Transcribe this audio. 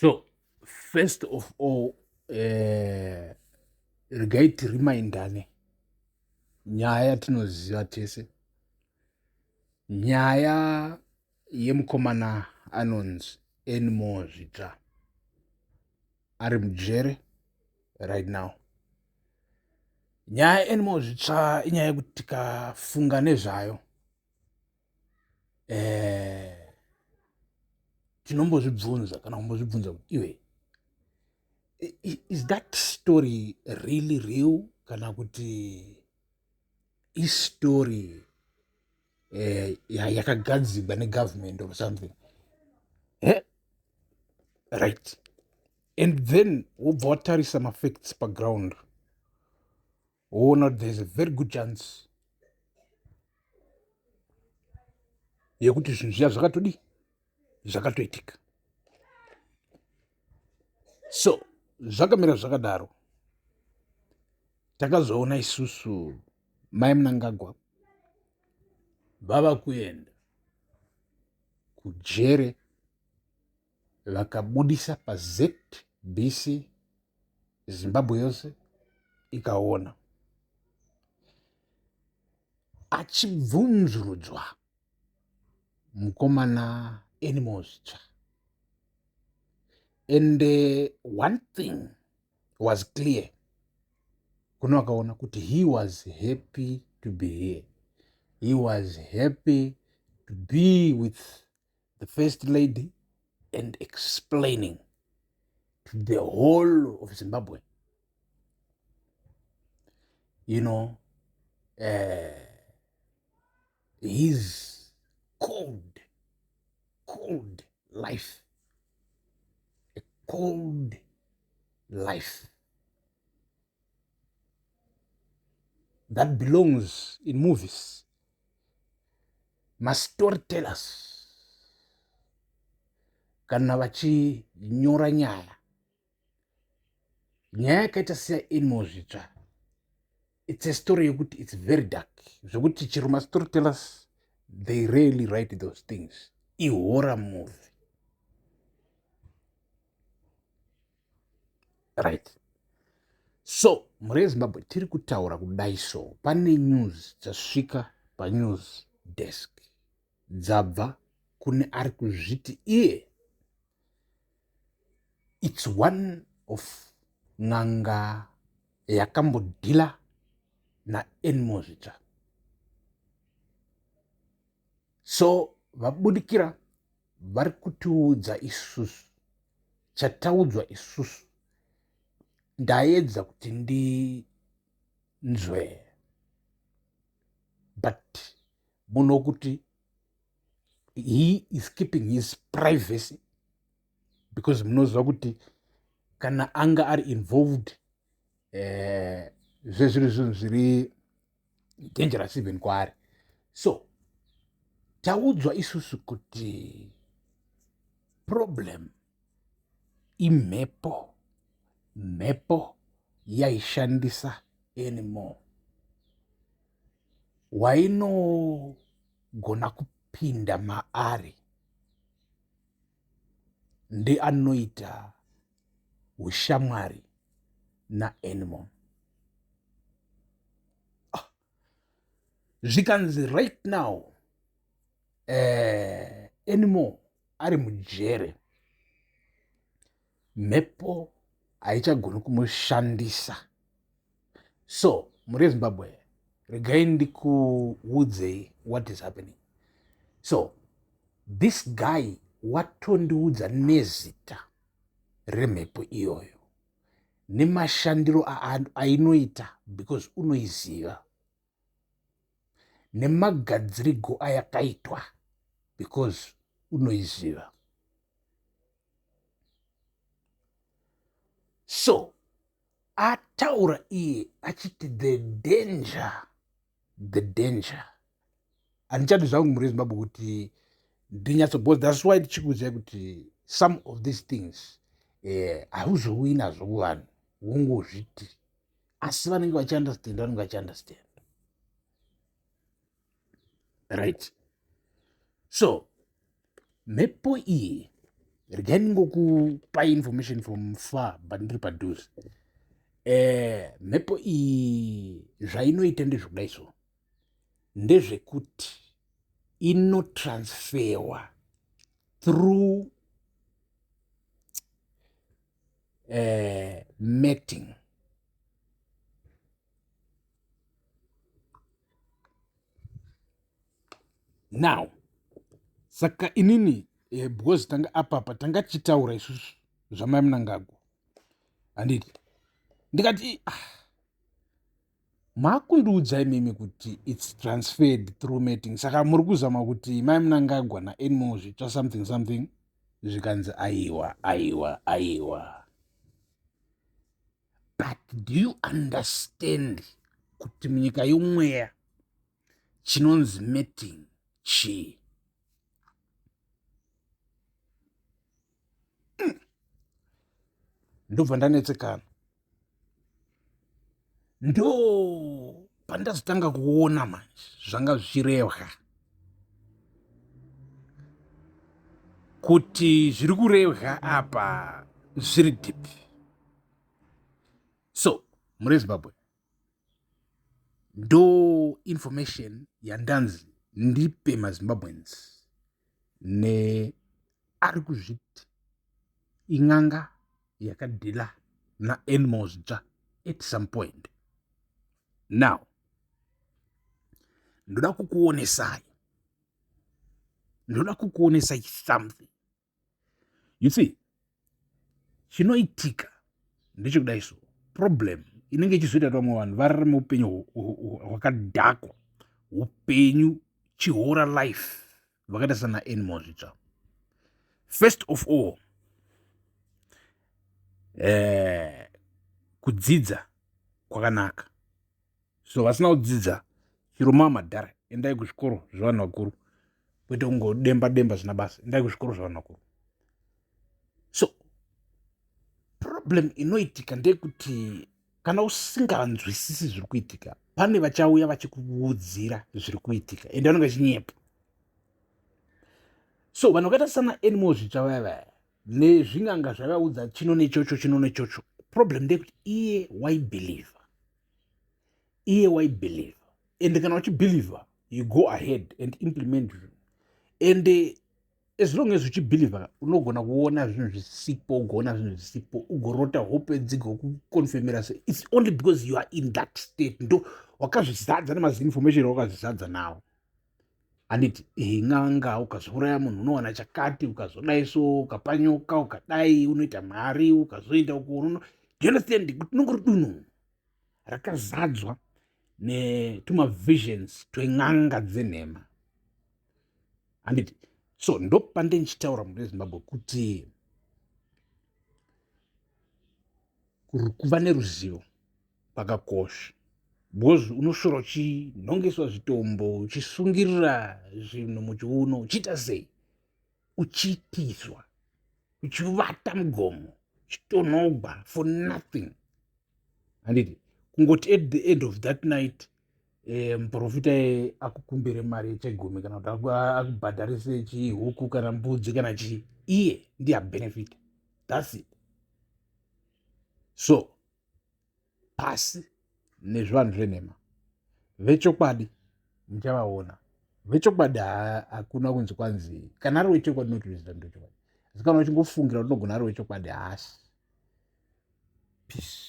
So first of all, regai tirimindane nyaya yatinoziva tese, nyaya yemukomana anonzi Anymore Zvitsva ari mujere right now. Nyaya yeAnymore Zvitsva inyaya yekuti tikafunga nezvayo, tinombozvibvunza kana kumbozvibvunza kuti iwe, is that story really real kana kuti istory yakagadzirwa negovernment or something? Right, and then wobva watarisa mafacts paground, woona kuti there is a very good chance yekuti zvinhu zviya zvakatodii, zvakatoitika. So zvakamira zvakadaro, takazoona isusu Mai Mnangagwa vava kuenda kujere, vakabudisa paZBC, Zimbabwe yose ikaona achibvunzurudzwa mukomana Anymore Zvitsva. And one thing was clear kune vakaona kuti he was happy to be here, he was happy to be with the First Lady and explaining to the whole of Zimbabwe his cold, cold life, a cold life that belongs in movies. Mastorytellers kana vachinyora nyaya, nyaya yakaita seyaAnymore Zvitsva, it's a story yekuti it's very dark, zvekuti chero mastorytellers, they rarely write those things. Ihorror movie, right? So mhuri yeZimbabwe, tiri kutaura kudai, so pane news dzasvika panews desk, dzabva kune ari kuzviti iye it's one of n'anga yakambodhila naAnymore Zvitsva. So vabudikira vari kutiudza isusu chataudzwa isusu. Ndaedza kuti ndinzwe, but munhu wokuti he is keeping his privacy, because munoziva kuti kana anga ari involved, zvezviri zvinhu zviri dangerous even kwaari. So taudzwa isusu kuti problem imhepo, mhepo yaishandisa Anymore, wainogona kupinda maari ndeanoita ushamwari naAnymore. Ah. Zvikanzi right now, Anymore ari mujere, mhepo haichagoni kumushandisa. So mhuri yeZimbabwe, regai ndikuudzei what is happening. So this guy watondiudza nezita remhepo iyoyo nemashandiro ainoita, because unoiziva, nemagadzirigo ayakaitwa, because unoiziva. So ataura iye achiti the danger, the danger, handichadi zvangu, mhuri yeZimbabwe, kuti ndinyatso, because that's why tichikuudzai kuti some of these things hauzouyi nazvo kuvanhu, wongozviti, asi vanenge vachiunderstand, vanenge vachiunderstand, right? So mhepo iyi Regai ndingokupai information from far but ndiri padhuze. Eh, mhepo iyi zvainoita ndezvekudai so. Ndezvekuti inotransferwa through mating. Now saka inini because tanga apapa tanga tichitaura isusu zvamai Mnangagwa, handiti? Ndikati ah, makundiudza imimi kuti it's transferred through mating, saka muri kuzama kuti mai Mnangagwa naAnymore zvitsva something something. Zvikanzi aiwa, aiwa, aiwa. But do you understand kuti munyika yomweya chinonzi mating chii? Ndobva ndanetsekana, ndo pandazotanga kuona manje zvanga zvichirehwa, kuti zviri kurehwa apa zviri deep. So muri Zimbabwe, ndo information yandanzi ndipe maZimbabweans neari kuzviti in'anga yakadhila naAnymore Zvitsva at some point. Now ndoda kukuonesai something. You see, chinoitika ndechekudai so, problem inenge ichizoita kuti vamwe vanhu vararame upenyu hwakadhakwa, upenyu chihora life, vakaita sana Anymore Zvitsva, first of all, kudzidza kwakanaka. So vasina kudzidza, chiro mamadhara, endai kuzvikoro zvevanhu vakuru, kwete kungodemba demba zvina basa. Endai kuzvikoro zvevanhu vakuru. So problem inoitika ndeyekuti kana usinganzwisisi zviri kuitika, pane vachauya vachikuudzira zviri kuitika, ende vanenge vachinyepa. So vanhu vakaita sana Anymore Zvitsva vaya vaya nezvinganga zvavaudza chino nechocho, chino nechocho, problem ndeyekuti iye waibelieva, iye waibelieva, and kana uchibelieva, you go ahead and implement zvinhu, and as long as uchibelieva, unogona kuona zvinhu zvisipo, ugoona zvinhu zvisipo, ugorota hope dzigokukonfirmira. Se it's only because you are in that state, ndo wakazvizadza nemazinformation wakazvizadza nawo, handiti? N'anga, ukazouraya munhu unowana chakati, ukazodai so, ukapanyoka, ukadai unoita mari, ukazoenda uko unono. Do you understand kuti unongori dunhu rakazadzwa netumavisions twen'anga dzenhema, handiti? So ndopande ndichitaura mune Zimbabwe kuti kuva neruzivo kwakakosha, because unosvora uchinhongeswa zvitombo, uchisungirira zvinhu muchiuno, uchiita sei, uchiitiswa, uchivata mugomo, uchitonogwa for nothing, handiti? Kungoti at the end of that night, muprofita akukumbire mari yechegumi kana kuti akubhadharise chihuku kana mbudzi kana chii, iye ndiye abenefita. That's it. So pasi nezvivanhu zvenhema. Vechokwadi muchavaona. Vechokwadi hakuna kunzi kwanzi kana ari wechokwadi unotoziva ndewechokwadi, asi kana uchingofungira kuti unogona ari wechokwadi, haasi. Peace.